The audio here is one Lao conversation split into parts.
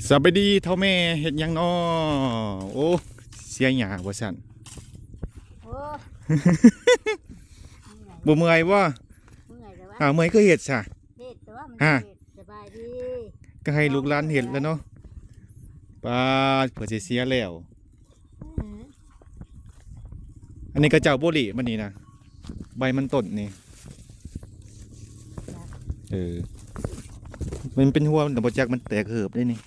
ສະບາຍດີເຖົ້າແມ່ ເຮັດຫຍັງນໍ? ໂອ້ ເສຍຫຍ້າວ່າຊັ້ນ. ໂອ້ ບໍ່ເມື່ອຍບໍ່? ເມື່ອຍແຕ່ວ່າ ອ້າວ ເມື່ອຍຄືເຮັດຊະ? ເຮັດແຕ່ວ່າມັນ ຮະ ເຮັດ. ສະບາຍດີ ກໍໃຫ້ລູກຫຼານເຮັດແລ້ວເນາະ. ປາດ ເພື່ອຊິເສຍແລ້ວ. ອືມ ອັນນີ້ກໍເຈົ້າບໍ່ຫຼີ້ ມັນນີ້ນະ ໃບມັນຕົ້ນນີ້. ເອີ ມັນເປັນຫົວ ມັນກໍບໍ່ຈັກ ມັນແຕກເຫີບເດ້ນີ້.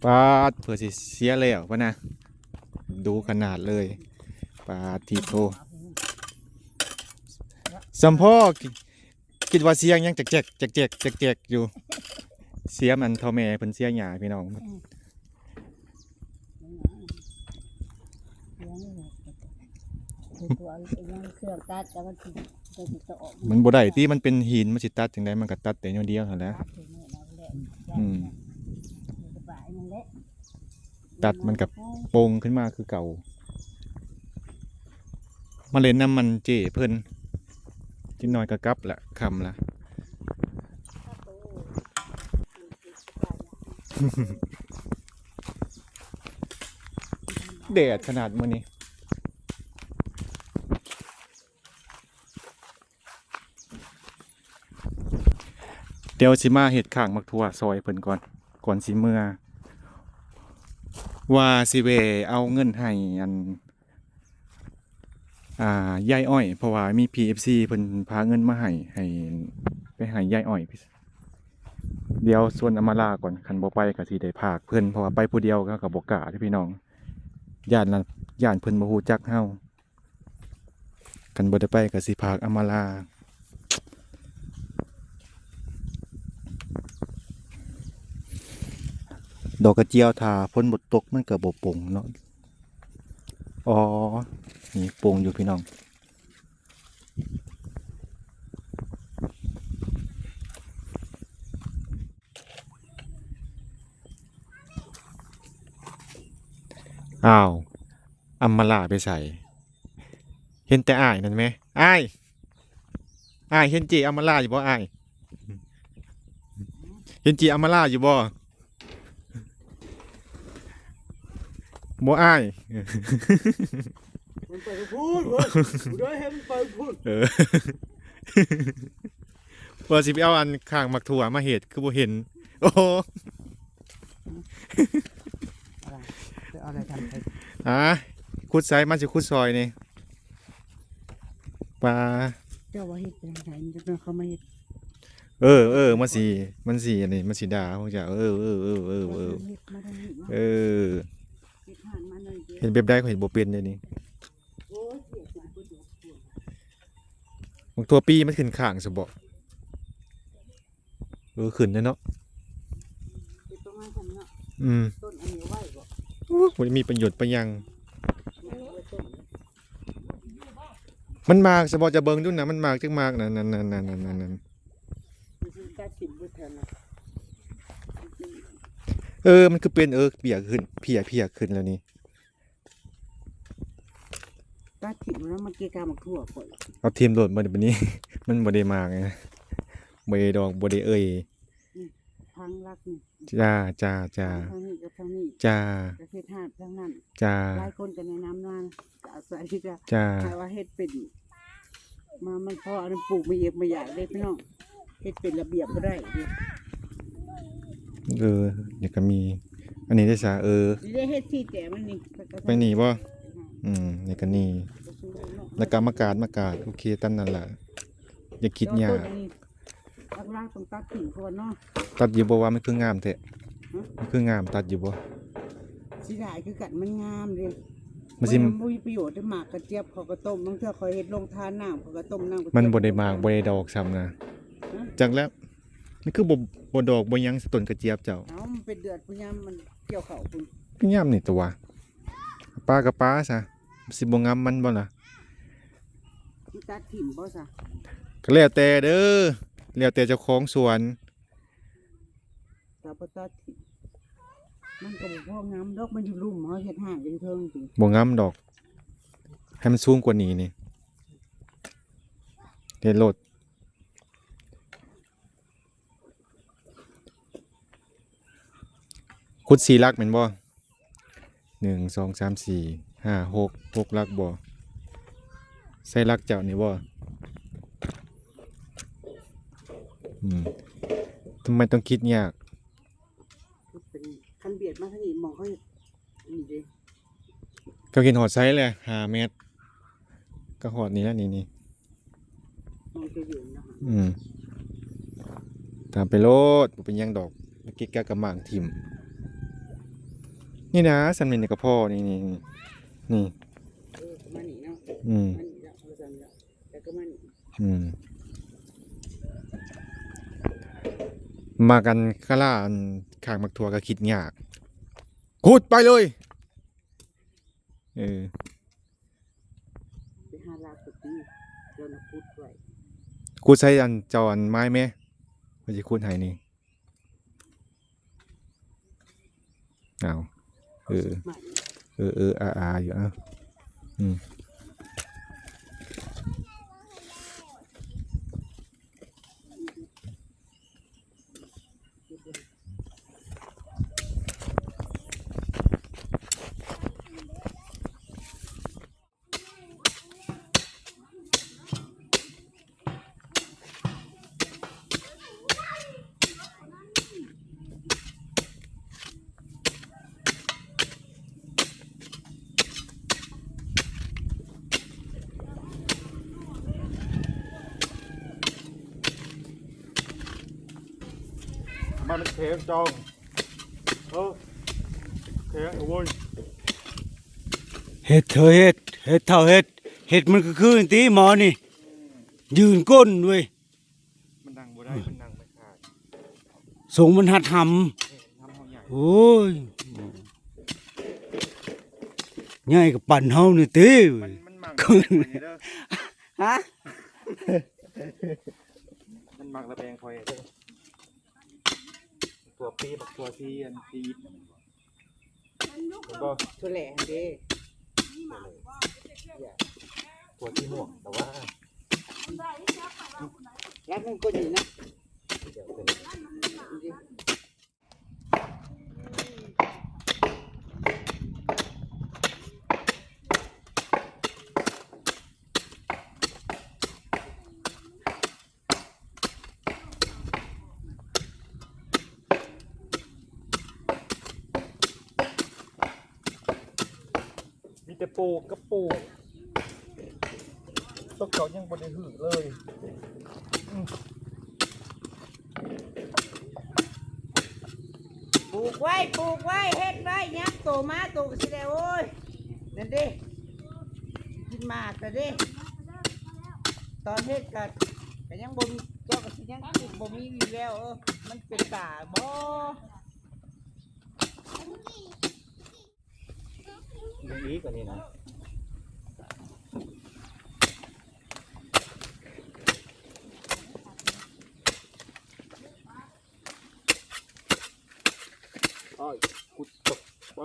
ປາດ ເພື່ອຊິເສຍແລ້ວປະນະ. ດຸຂະໜາດເລີຍ. ປາດທິໂທ ສຳພໍ ຄິດວ່າສຽງຫຍັງແຈກໆ ແຈກໆ ແຈກໆຢູ່. ສຽງອັນເຖົ້າແມ່ເພິ່ນເສຍຫຍ້າພີ່ນ້ອງ. ມັນບໍ່ໄດ້ຕິ ມັນເປັນຫີນ ມັນຊິຕັດຈັ່ງໃດ ມັນກໍຕັດແຕ່ແນວດຽວຫັ້ນແຫຼະ. ອືມ ຕັດມັນກໍໂປ່ງຂຶ້ນມາຄືເກົ່າ. ມາເລ່ນນຳມັນເຈ້ເພິ່ນ ຈັກໜ້ອຍກໍກັບລະ ຄ່ຳລະ. ແດດຂະໜາດມື້ນີ້. ດຽວຊິມາເຮັດຂ້າງໝາກຖົ່ວຊ່ອຍເພິ່ນກ່ອນ ກ່ອນຊິເມືອ ວ່າຊິແວ່ເອົາເງິນໃຫ້ອັນ ອ່າ ຍາຍອ້ອຍ ເພາະວ່າມີພີ່ເອັຟຊີເພິ່ນພາເງິນມາໃຫ້ ໃຫ້ໄປໃຫ້ຍາຍອ້ອຍ. ດຽວຊວນອຳມາລາກ່ອນ ຄັນບໍ່ໄປກໍຊິໄດ້ພາກເພິ່ນ ເພາະວ່າໄປຜູ້ດຽວເຮົາກໍບໍ່ກ້າເດ້ພີ່ນ້ອງ ຢ້ານລະ ຢ້ານເພິ່ນບໍ່ຮູ້ຈັກເຮົາ. ຄັນບໍ່ໄດ້ໄປກໍຊິພາກອຳມາລາ. ດອກກະຈຽວ ຖ້າຝົນບໍ່ຕົກມັນກໍບໍ່ປົ່ງເນາະ. ອໍ ນີ້ປົ່ງຢູ່ພີ່ນ້ອງ. ອ້າວ ອຳມາລາໄປໃສ? ເຫັນແຕ່ອ້າຍນັ້ນແມ. ອ້າຍ ອ້າຍ ເຫັນເຈ້ອຳມາລາຢູ່ບໍ່ອ້າຍ? ເຫັນເຈ້ອຳມາລາຢູ່ບໍ່? ບໍ່ອ້າຍ. ມັນໄປທາງພຸ້ນເວີ້ຍ ຜູ້ໃດໃຫ້ມັນໄປພຸ້ນ. ເອີ ວ່າຊິໄປເອົາອັນຂ້າງໝາກຖົ່ວມາເຮັດ ຄືບໍ່ເຫັນ. ໂອ້ ໄປເອົາໄດ້ທັນໄປ. ອ່າ ຂຸດໃສ່ ມັນຊິຂຸດຊອຍນີ້. ປາ ເຈົ້າວ່າເຮັດຈັ່ງໃດ ມັນຈະເຂົ້າມາເຮັດ. ເອີ ເອີ ມັນຊິ ມັນຊິອັນນີ້ ມັນຊິດ່າພວກເຈົ້າ. ເອີ ເອີ ເອີ ເອີ ເອີ ເຮັດມາທາງນີ້ເນາະ. ເອີ ເຮັດຮ້ານມາໜ້ອຍດຽວ ເຮັດແບບໃດຂ້ອຍເຮັດບໍ່ເປັນເດນີ້. ໂອ້ຍ ບັກຖົ່ວປີມັນຂຶ້ນຂ້າງຊະບໍ? ເອີ ຂຶ້ນແລ້ວເນາະ. ເປັນປະມານຊັ້ນເນາະ. ອືມ ຕົ້ນອັນນີ້ໄວ້ບໍ? ໂອ້ ບໍ່ໄດ້ມີປະໂຫຍດປະຫຍັງ. ມັນໝາກຊະບໍ? ຈະເບິ່ງດູນະ ມັນໝາກຈັກໝາກນັ້ນ ນັ້ນ ນັ້ນ ນັ້ນ ນັ້ນ. ມັນຊິຕັດຖິ້ມເບິດແຖວນະ. ເອີ ມັນຄືເປັນ ເອີ ເພຍຂຶ້ນ ເພຍ ເພຍຂຶ້ນແລ້ວນີ້. ຕັດຖິ້ມແລ້ວ ມາເກະກະໝາກຖົ່ວຂ້ອຍ. ເອົາຖິ້ມໂລດ ບັດນີ້ ມັນບໍ່ໄດ້ໝາກ ບໍ່ໄດ້ດອກ ບໍ່ໄດ້ເອີຍ. ນີ້ ທາງລັດນີ້. ຈ້າ ຈ້າ ຈ້າ. ທາງນີ້ກັບທາງນີ້. ຈ້າ. ກະເຮັດຮ້ານທາງນັ້ນ. ຈ້າ. ຫຼາຍຄົນກໍແນະນຳມາ ກໍອາໄສທີ່ຈະ ຈ້າ ໃຫ້ວ່າເຮັດເປັນ ມາ ມັນພໍອັນນັ້ນ ປູກມາຢຽບມາຢາກເດ້ພີ່ນ້ອງ. ເຮັດເປັນລະບຽບບໍ່ໄດ້ເດ້. ເອີ ນີ້ກໍມີ ອັນນີ້ໄດ້ຊະ. ເອີ ນີ້ໄດ້ເຮັດທີ່ແຕ່ມັນນີ້ ໄປນີ້ບໍ່? ອືມ ນີ້ກໍນີ້ ແລ້ວກໍມາກາດ ມາກາດ. ໂອເຄ ຕາມນັ້ນລະ ຢ່າຄິດຍາກ. ຫຼັກໆຕ້ອງຕັດຖິ້ມກ່ອນເນາະ. ຕັດຢູ່ບໍ່ວ່າ ມັນຄືງາມແທ້? ຮະ? ມັນຄືງາມ ຕັດຢູ່ບໍ່? ເສຍດາຍຄືກັນ ມັນງາມເດ້. ມັນຊິ ມັນບໍ່ມີປະໂຫຍດເດ້. ໝາກກະຈຽບເຂົາກໍຕົ້ມ ບາງເທື່ອຂ້ອຍເຮັດໂຮງທານນ້ຳ ເຂົາກໍຕົ້ມນ້ຳ ມັນບໍ່ໄດ້ໝາກ ບໍ່ໄດ້ດອກຊ້ຳນະ. ຮະ? ຈັກແລ້ວ ມັນຄືບໍ່ ບໍ່ດອກບໍ່ຫຍັງ ຕົ້ນກະຈຽບເຈົ້າ. ເອົ້າ ມັນເປັນເດືອນພຸ້ນ ຍາມມັນກ່ຽວເຂົ້າພຸ້ນ. ຍາມນີ້ຕົວະ ປາກໍປາຊະ ຊິບໍ່ງຳມັນບໍ່ລະ? ຊິຕັດຖິ້ມບໍ່ຊະ? ກໍແລ້ວແຕ່ເດີ ແລ້ວແຕ່ເຈົ້າຂອງສວນ. ກໍບໍ່ຕັດຖິ້ມ. ມັນກໍບໍ່ພໍງາມດອກ ມັນຢູ່ລຸ່ມ ເຮົາເຮັດຫ້າງຢູ່ເທິງຕິ ບໍ່ງາມດອກ ໃຫ້ມັນສູງກວ່ານີ້ນີ້ ເຮັດໂລດ ຂຸດສີ່ຫຼັກແມ່ນບໍ່? ໜຶ່ງ ສອງ ສາມ ສີ່ ຫ້າ ຫົກ ຫົກຫຼັກບໍ່? ໃສ່ຫຼັກເຈົ້ານີ້ບໍ່? ອືມ ທຳໄມຕ້ອງຄິດຍາກ? ຄັນບຽດມາທາງນີ້ ໝ່ອງເຂົາເຮັດນີ້ເດ້ ເຈົ້າເຫັນຮອດໃສແຫຼະ? ຫ້າແມັດ ກໍຮອດນີ້ແຫຼະ ນີ້ ນີ້ ມັນກໍຢູ່ເນາະ ອືມ ຕາມໄປໂລດ ບໍ່ເປັນຫຍັງດອກ ເກະກະກະໝາງຖິ້ມ ນີ້ນະ ສ່ຳນີ້ກໍພໍ ນີ້ ນີ້ ນີ້ ເອີ ປະມານນີ້ເນາະ ອືມ ປະມານນີ້ລະ ເອົາສ່ຳນີ້ລະ ແລ້ວກໍມານີ້ ອືມ ມາກັນຄາລາ ອັນ ຂ້າງໝາກຖົ່ວກໍຄິດຍາກ ຂຸດໄປເລີຍ ເອີ ໄປຫາລາກກະຕີ ເຈົ້ານະຂຸດໄວ້ ຂຸດໃສ່ອັນເຈົ້າອັນໄມ້ແມ ຂ້ອຍຊິຂຸດໃຫ້ນີ້ ເອົາ ເອີ ເອີ ເອີ ອາ ອາ ຢູ່ ເອົາ ອືມ. ມັນແຂງຈອງ ເອີ ແຂງເອົາເວີຍ ເຮັດເຖາະເຮັດ ເຮັດເຖົ້າເຮັດ ເຮັດມັນຄືໆນີ້ຕິໝໍນີ້ ຢືນກົ້ນເວີຍ ມັນນັ່ງບໍ່ໄດ້ ມັນນັ່ງບໍ່ໄດ້ ສົງມັນຫັດຫຳ ເອີ ມັນຫຳເຮົາໃຫຍ່ ໂອ້ຍ ໃຫຍ່ກະປານເຮົານີ້ຕິ ມັນ ມັນມັກລະແບງຂ້ອຍເດີ ຫະ ຖົ່ວປີ ບັກຖົ່ວທີ່ອັນທີ່ຫຍິບນັ້ນແມ່ນບໍ່? ແມ່ນບໍ່? ຖົ່ວແຫຼະຫັ້ນເດ້ ຖົ່ວທີ່ມ່ວງ ແຕ່ວ່າ ລັກມັນກໍດີນະ ດຽວເປັນ ມີແຕ່ປູກກັບປູກ ຕົກເຂົາຍັງບໍ່ໄດ້ຮື້ເລີຍ ອືມ ປູກໄວ້ ປູກໄວ້ ເຮັດໄວ້ ຍາມໂຕມາ ໂຕກໍຊິໄດ້ ໂອ້ຍ ນັ້ນເດ້ ກິນໝາກລະເດ້ ຕອນເຮັດກະ ກະຍັງບໍ່ມີ ເຈົ້າກໍຊິຍັງຄິດບໍ່ມີວີ່ແວວ ເອີ ມັນເປັນຕາບໍ່? ຍັງອີກອັນນີ້ນະ ອ້າຍ ກຸດຕົກ ໄປ.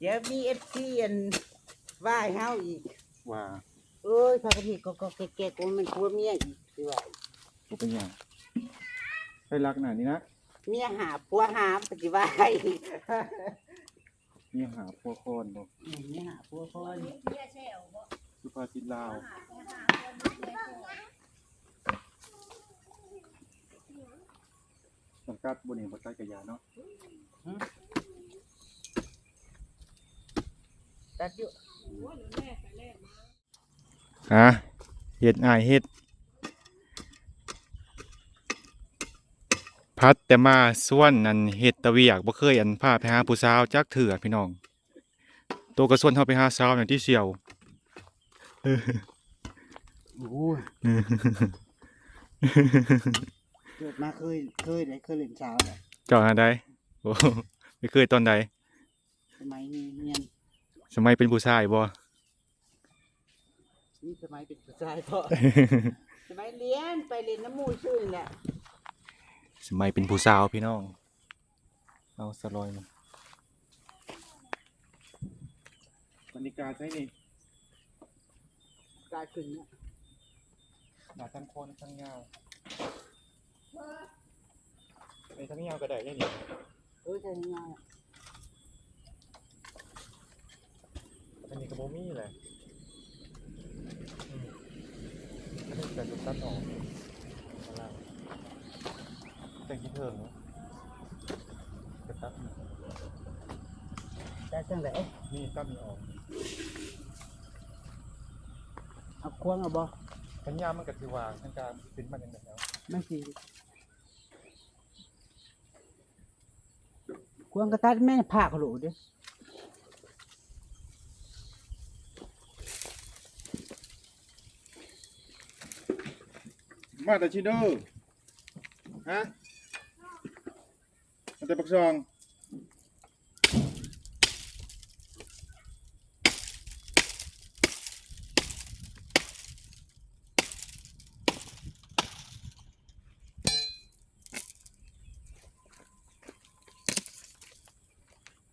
ດຽວມີເອັຟຊີອັນວ່າໃຫ້ເຮົາອີກ ວ່າ ໂອ້ຍ ພາກັນເຮັດກໍໆແກະໆ ໂອ້ຍ ແມ່ນຜົວເມຍອີກ ຊິວ່າ ບໍ່ເປັນຫຍັງ ໄປລັກໜ້ານີ້ນະ ເມຍຫ້າ ຜົວຫ້າ ມັນຊິວ່າໃຫ້ ເມຍຫ້າ ຜົວຄອນບໍ່? ອືມ ເມຍຫ້າ ຜົວຄອນ ສຸພາສິດລາວ. ມັນກັດບໍ່ນີ້ ບໍ່ໃສ່ກະຢາເນາະ ຫຶ ກັດຢູ່ ອ່າ ເຮັດ ອ້າຍເຮັດ ພັດແຕ່ມາຊວນອັນເຮັດແຕ່ວຽກ ບໍ່ເຄີຍອັນພາໄປຫາຜູ້ສາວຈັກເທື່ອພີ່ນ້ອງ ໂຕກໍຊວນເຮົາໄປຫາສາວນັ້ນຕິສ່ຽວ ໂອ້ຍ ເກີດມາເຄີຍ ເຄີຍໄດ້ ເຄີຍຫຼິ້ນສາວແຫຼະ. ເຈົ້າຫາໄດ້? ໂອ້ ໄປເຄີຍຕອນໃດ? ສະໄໝຮຽນ. ສະໄໝເປັນຜູ້ຊາຍບໍ່? ມີສະໄໝເປັນຜູ້ຊາຍພໍ້ ສະໄໝຮຽນ ໄປຫຼິ້ນນຳໝູ່ຊື່ນີ້ແຫຼະ. ສະໄໝເປັນຜູ້ສາວພີ່ນ້ອງ. ເອົາສະລອຍມາ. ບັນຍາກາດໃສນີ້? ກາດຂຶ້ນເນາະ ກາດທັງຄອນທັງຍາວ. ໄປທາງຍາວກໍໄດ້ເດ້ນີ້. ເອີ ທາງຍາວ. ອັນນີ້ກໍບໍ່ມີແຫຼະ. ອືມ ອັນນີ້ກໍຖືກຕັດອອກ. ແຕ່ງທີ່ເທິງ ຈະຕັດ ແຕ່ຈັ່ງໃດ? ນີ້ຕັດນີ້ອອກ. ເອົາຂວາງເອົາບໍ່? ສັນຍາມັນກໍຖືວ່າ ມັນກໍເປັນມາຈັ່ງໃດແລ້ວ ມັນຊິ ຂວາງກໍຕັດແມ່ນພາກໂລດເດ້. ມາແຕ່ຊິເດີ ຮະ? ມາແຕ່ປາກຊ່ອງ.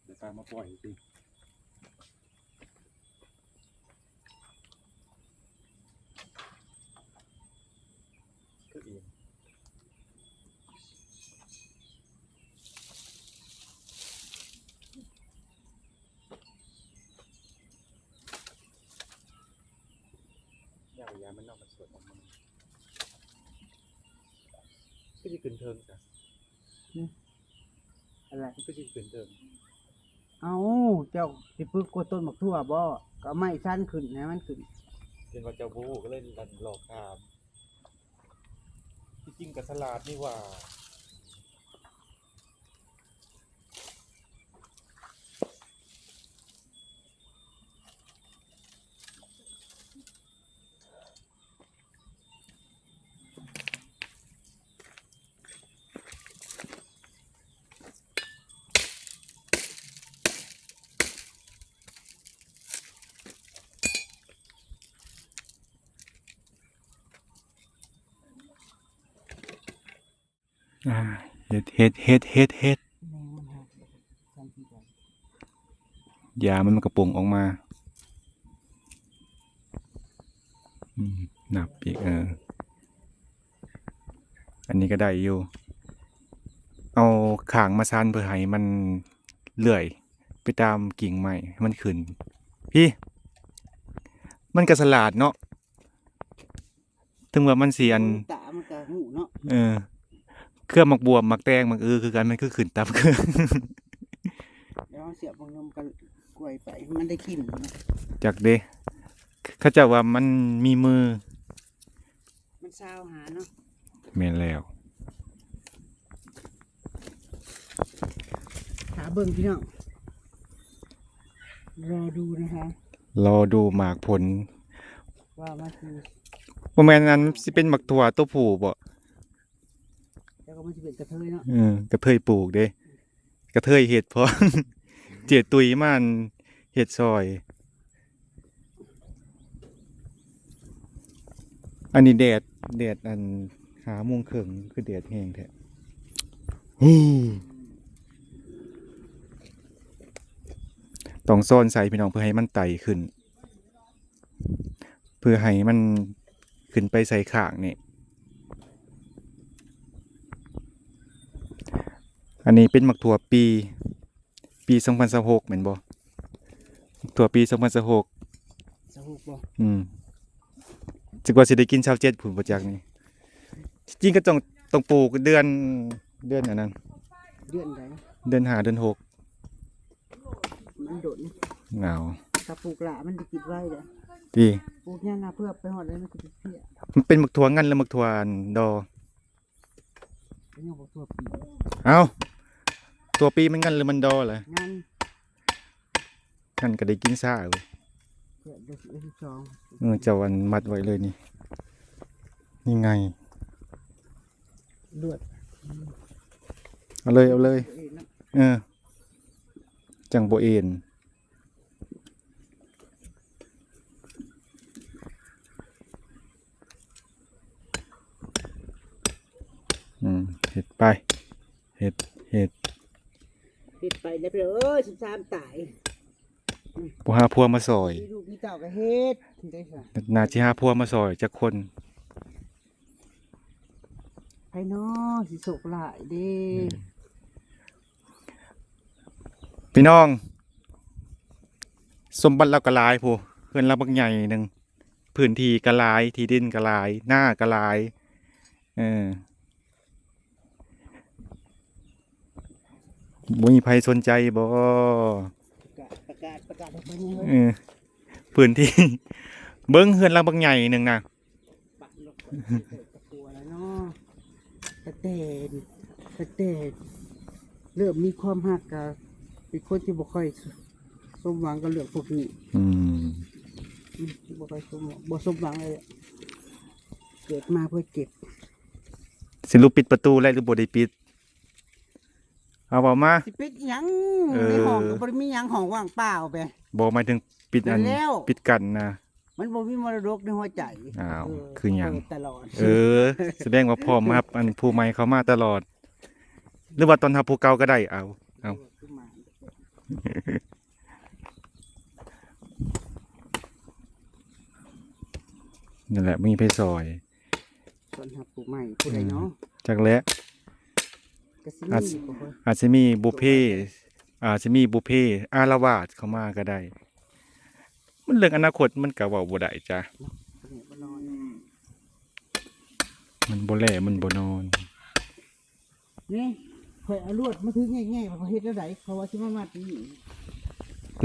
ດຽວຕາມມາປ່ອຍຕິ ຄືອີກ ຢ່າໄປຢ້ານມັນເນາະ ມັນສວນອອກມາ ຄືຊິຂຶ້ນເທິງຊະ. ອືມ ອັນໃດ? ຄືຊິຂຶ້ນເທິງ? ເອົ້າ ເຈົ້າຊິປຶກກົດຕົ້ນໝາກຖົ່ວບໍ? ກໍເອົາໄມ້ຊັນຂຶ້ນໃຫ້ມັນຂຶ້ນ. ເຫັນວ່າເຈົ້າບໍ່ຮູ້ ກໍເລີຍຫຼອກຖາມ. ທີ່ຈິງກໍສະຫຼາດນີ້ຫວ່າ. ອ່າ ເຮັດ ເຮັດ ເຮັດ ເຮັດ ເຮັດ ຢາມັນ ມັນກະປົງອອກມາ. ອືມ ນັບອີກ ເອີ ອັນນີ້ກໍໄດ້ຢູ່. ເອົາຂ້າງມາຊັນເພື່ອໃຫ້ມັນເລື່ອຍໄປຕາມກິ່ງໄມ້ໃຫ້ມັນຂຶ້ນ. ພີ້ ມັນກໍສະຫຼາດເນາະ. ເຖິງວ່າມັນຊິອັນ ຕາມັນກະຮູ້ເນາະ. ເອີ ເຄືອໝາກບວບ ໝາກແຕງ ໝາກອື ຄືກັນ ມັນຄືຂຶ້ນຕາມເຄືອ. ແລ້ວເຮົາສຽບເບິ່ງນຳກັນ ກ້ວຍໄປ ມັນໄດ້ກິນເນາະ. ຈັກເດ້ ເຂົາເຈົ້າວ່າມັນມີມື ມັນຊາວຫາເນາະ. ແມ່ນແລ້ວ. ຖ້າເບິ່ງພີ່ນ້ອງ ລໍດູນະຄະ ລໍດູໝາກຜົນ ວ່າມັນຊິ ບໍ່ແມ່ນອັນຊິເປັນໝາກຖົ່ວໂຕຜູ້ບໍ? ແລ້ວກໍມັນຊິເປັນກະເທີຍເນາະ. ເອີ ກະເທີຍປູກເດ້ ກະເທີຍເຮັດພ້ອມ ເຈຕຸ້ຍມາເຮັດຊ່ອຍ. ອັນນີ້ແດດ ແດດອັນຫ້າໂມງເຄິ່ງ ຄືແດດແຮງແທ້. ຕ້ອງຊ້ອນໃສ່ພີ່ນ້ອງ ເພື່ອໃຫ້ມັນໄຕ່ຂຶ້ນ ເພື່ອໃຫ້ມັນຂຶ້ນໄປໃສ່ຂ້າງນີ້. ອັນນີ້ເປັນໝາກຖົ່ວປີ ປີສອງພັນຊາວຫົກແມ່ນບໍ່? ທົ່ວປີສອງພັນຊາວຫົກ ຊາວຫົກບໍ່? ອືມ ຈັກວ່າຊິໄດ້ກິນຊາວເຈັດພຸ້ນບໍ່ຈັກນີ້. ຈິງກໍຕ້ອງ ຕ້ອງປູກເດືອນ ເດືອນອັນນັ້ນ ເດືອນໃດ? ເດືອນຫ້າ ເດືອນຫົກ ມັນດົນ ເອົາ ຖ້າປູກຫຼ້າມັນຊິກິນໄວເດ້ ຕິ ປູກຍາມໜ້າເຜືອກໄປຮອດໃດມັນຊິເພຍ. ມັນເປັນໝາກຖົ່ວງັນ ຫຼື ໝາກຖົ່ວອັນດໍ? ເອົາ ຕົວປີມັນງັນ ຫຼື ມັນດໍລະ? ງັນ ງັນກໍໄດ້ກິນຊ້າເວີ້ຍ. ເອີ ເຈົ້າອັນມັດໄວ້ເລີຍນີ້ ນີ້ໄງ ລວດ ເອົາເລີຍ ເອົາເລີຍ ເອີ ຈັ່ງບໍ່ເອັນ ອືມ ເຮັດໄປ ເຮັດ ເຮັດ ເຮັດໄປແລ້ວ ເອີ ສິບສາມຕາຍ. ບໍ່ຫາຜົວມາຊ່ອຍ ມີລູກມີເຕົ້າກໍເຮັດ ຈັ່ງໃດຊະ ໜ້າຊິຫາຜົວມາຊ່ອຍຈັກຄົນ ໃຜນໍຊິໂຊກຫຼາຍເດ້ ອືມ ພີ່ນ້ອງ ສົມບັດລາວກໍຫຼາຍພຸ້ນ ເຮືອນລາວບັກໃຫຍ່ໜຶ່ງ ພື້ນທີ່ກໍຫຼາຍ ທີ່ດິນກໍຫຼາຍ ນາກໍຫຼາຍ ເອີ ບໍ່ມີໃຜສົນໃຈບໍ? ປະກາດ ປະກາດ ປະກາດໃຫ້ເພິ່ນເບິ່ງ ເອີ ພື້ນທີ່ ເບິ່ງເຮືອນຫຼັງບັກໃຫຍ່ໜຶ່ງນະ ປະລົງໄປ ເອີ ກະກົວແລ້ວເນາະ ຕັ້ງແຕ່ ຕັ້ງແຕ່ເລີ່ມມີຄວາມຮັກ ກະເປັນຄົນທີ່ບໍ່ຄ່ອຍ ສົມຫວັງກັບເລື່ອງພວກນີ້ ອືມ ອືມ ບໍ່ຄ່ອຍສົມຫວັງ ບໍ່ສົມຫວັງເລີຍ ເກີດມາເພື່ອເຈັບ ສະຫຼຸບປິດປະຕູແລ້ວ ຫຼືບໍ່ໄດ້ປິດ? ເອົາ ເວົ້າມາ ຊິປິດອີ່ຫຍັງ ເອີ ໃນຫ້ອງກໍບໍ່ໄດ້ມີຫຍັງ ຫ້ອງວ່າງເປົ່າແບ ບໍ່ ໝາຍເຖິງປິດອັນ ແລ້ວ ປິດກັ້ນນະ ມັນບໍ່ມີມໍລະດົກໃນຫົວໃຈ ອ້າວ ເອີ ຄືຫຍັງ ເປີດຕະຫຼອດ ເອີ ສະແດງວ່າພ້ອມຮັບອັນຜູ້ໃໝ່ເຂົ້າມາຕະຫຼອດ ຫຼືວ່າຕ້ອນຮັບຜູ້ເກົ່າກໍໄດ້ ເອົາ ເອົາ ຄືໝາ ນັ້ນແຫຼະ ບໍ່ມີໃຜຊ່ອຍ ຕ້ອນຮັບຜູ້ໃໝ່ຜູ້ໃດເນາະ ອືມ ຈັກແຫຼະ ກໍຊິມີ ອາດ ບໍ່ ອາດຊິມີບຸບເພ ອາດຊິມີບຸບເພອາລະວາດເຂົ້າມາກໍໄດ້ ມັນເລື່ອງອະນາຄົດມັນກໍເວົ້າບໍ່ໄດ້ຈ້ະ ເນາະ ມັນບໍ່ແລ ມັນບໍ່ນອນ ນີ້ ຂ້ອຍເອົາລວດມາຖືແງ່ໆ ວ່າເຂົາເຮັດແນວໃດ ເຂົາວ່າຊິມາມັດນີ້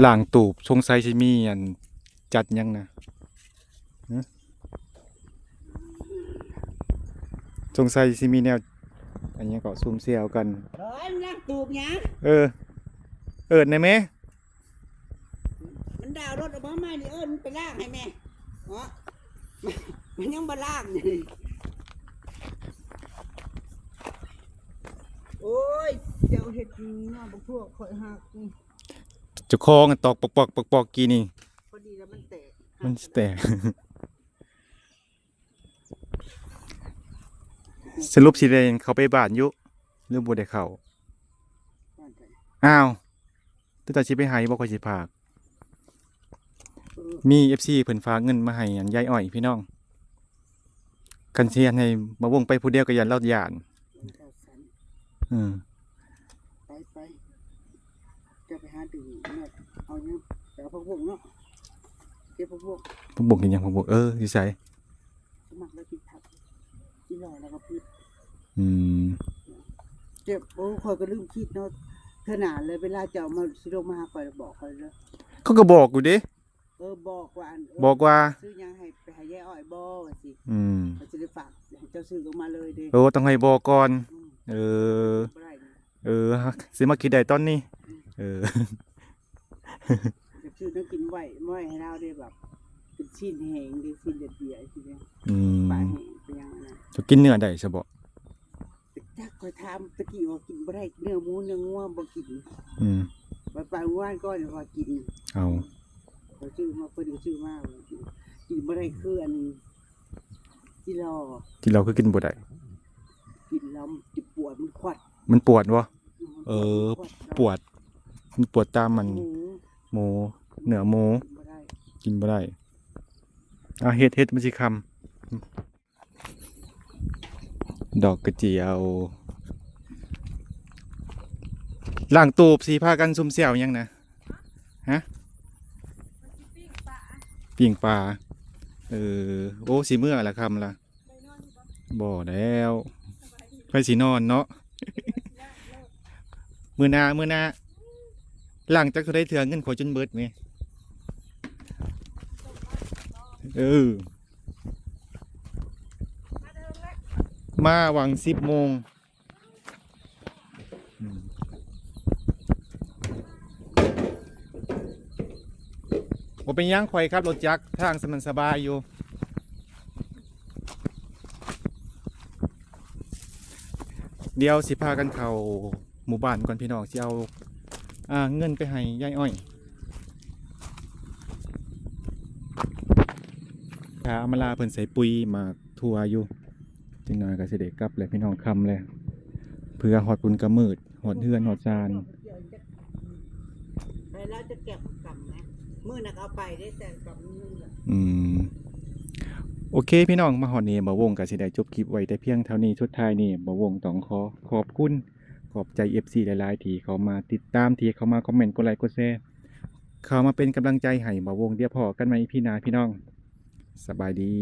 ລ້າງຕູບ ສົງໄສຊິມີອັນຈັດຫຍັງນະ ຫຶ ສົງໄສຊິມີແນວ ອັນຫຍັງເກາະ ຊຸມເຊວກັນ ເອີຍ ມັນລ້າງຕູບຫຍັງ ເອີ ເອີ້ນແດ່ແມ ມັນດາວລົດອອກມາໃໝ່ນີ້ ເອີ້ນມັນໄປລ້າງໃຫ້ແມ່ ເນາະ ມັນຍັງບໍ່ລ້າງຢູ່ ໂອ້ຍ ເຈົ້າເຮັດເນາະ ບັກພວກຂ້ອຍຫັກ ເຈົ້າຂອງຕອກປອກໆ ປອກໆ ກີ້ນີ້ ພໍດີແລ້ວມັນແຕກ ມັນຊິແຕກ ສະຫຼຸບຊິໄດ້ເຂົ້າໄປບ້ານຢູ່ ຫຼືບໍ່ໄດ້ເຂົ້າ? ບ້ານໃຜ? ອ້າວ ຕົວເຈົ້າຊິໄປໃຫ້ບໍ່? ຂ້ອຍຊິພາກ ເອີ ມີເອັຟຊີເພິ່ນຝາກເງິນມາໃຫ້ອັນຍາຍອ້ອຍ ພີ່ນ້ອງ ຄັນຊິໃຫ້ບ່າວວົງໄປຜູ້ດຽວກໍຢ້ານລາວຢ້ານ ເອີ ເອີ ເອີ ເອີ ເອີ ເອີ ໄປ ໄປ ເຈົ້າໄປຫາດຶງເອົາຫຍັງ ໄປເອົາຜັກບົ້ງເນາະ ເກັບຜັກບົ້ງ ຜັກບົ້ງເຮັດຫຍັງ? ຜັກບົ້ງ ເອີ ຢູ່ໃສ? ມັກແລ້ວກິນຜັກ ກິນຫຼາຍແລ້ວກໍຜິດ ອືມ ເຈັບ ໂອ້ ຂ້ອຍກໍລືມຄິດເນາະ ເທື່ອໜ້າເລີຍ ເວລາເຈົ້າມາ ຊິລົງມາຫາຂ້ອຍ ບອກຂ້ອຍເດີ ເຂົາກໍບອກຢູ່ເດ້ ເອີ ບອກວ່າ ອັນ ເອີ ບອກວ່າ ຊື້ຫຍັງໃຫ້ ໄປໃຫ້ຍາຍອ້ອຍບໍ່ ວ່າຊີ້ ອືມ ຂ້ອຍຊິໄດ້ຝາກໃຫ້ເຈົ້າຊື້ລົງມາເລີຍເດ້ ໂອ້ ຕ້ອງໃຫ້ບອກກ່ອນ ອືມ ເອີ ບໍ່ໄດ້ ເອີ ຊິມາຄິດໄດ້ຕອນນີ້ ອືມ ເອີ ຢາກຊື້ແນວກິນໄວ້ ໄວ້ໃຫ້ລາວໄດ້ແບບ ເປັນຊີ້ນແຫ້ງເດ້ ຊີ້ນເດດເດຍ ຊີ້ນ ອືມ ປາແຫ້ງ ເປັນຫຍັງນັ້ນ ເຈົ້າກິນເນື້ອໄດ້ຊະບໍ່? ຈັກ ຂ້ອຍຖາມຕະກີ້ວ່າກິນບໍ່ໄດ້ ເນື້ອໝູເນື້ອງົວບໍ່ກິນ ອືມ ໄປ ໄປວານກ່ອນວ່າກິນ ເອົາ ຂ້ອຍຊື້ມາ ເພິ່ນຊື້ມາ ກິນ ກິນບໍ່ໄດ້ ຄືອັນ ຈີ່ລໍ ຈີ່ລໍຄືກິນບໍ່ໄດ້? ກິນແລ້ວມັນຈະປວດ ມັນຂວັດ ມັນປວດບໍ່? ອືມ ເອີ ມັນຂວັດ ປວດ ມັນປວດຕາມມັນ ໝູ ໝູ ເນື້ອໝູ ກິນບໍ່ໄດ້ ກິນບໍ່ໄດ້ ອ່າ ເຮັດ ເຮັດມັນຊິຄ່ຳ ດອກກະຈຽວ ລ້າງຕູບ ຊິພາກັນຊຸມແຊວຫຍັງນະ? ຮະ? ປີ້ງປາ ເອີ ໂອ້ ຊິເມືອລະຄ່ຳລະ ບໍ່ແລ້ວ ໃຜຊິນອນເນາະ ມື້ໜ້າ ມື້ໜ້າ ລ້າງຈັກເທົ່າໃດເທື່ອ ເງິນຂ້ອຍຈົນເບິດແມ ເອີ ມາຫວ່າງສິບໂມງ ອືມ ບໍ່ເປັນຫຍັງ ຂ້ອຍຂັບລົດຈັກ ທາງສະໝັ້ນສະບາຍຢູ່. ດຽວຊິພາກັນເຂົ້າໝູ່ບ້ານກ່ອນພີ່ນ້ອງ ຊິເອົາ ອ່າ ເງິນໄປໃຫ້ຍາຍອ້ອຍ ຖ້າອຳມາລາເພິ່ນໃສ່ປຸ໋ຍໝາກຖົ່ວຢູ່. ຈັກໜ້ອຍກໍຊິໄດ້ກັບແລ້ວພີ່ນ້ອງ ຄ່ຳແລ້ວ ເພື່ອຮອດພຸ້ນກໍມືດ ຮອດເຮືອນຮອດຊານ. ໄປແລ້ວຈະເກັບກຳນະ ມື້ນັ້ນກໍເອົາໄປໄດ້ແຕ່ກຳໜຶ່ງລະ. ອືມ ໂອເຄພີ່ນ້ອງ ມາຮອດນີ້ບ່າວວົງກໍຊິໄດ້ຈົບຄລິບໄວ້ແຕ່ພຽງເທົ່ານີ້. ສຸດທ້າຍນີ້ບ່າວວົງຕ້ອງຂໍຂອບຄຸນ ຂອບໃຈເອັຟຊີຫຼາຍໆ ທີ່ເຂົ້າມາຕິດຕາມ ທີ່ເຂົ້າມາຄອມເມັນ ກົດໄລ ກົດແຊ ເຂົ້າມາເປັນກຳລັງໃຈໃຫ້ບ່າວວົງ. ດຽວພໍ້ກັນໃໝ່ອີພີໜ້າພີ່ນ້ອງ ສະບາຍດີ.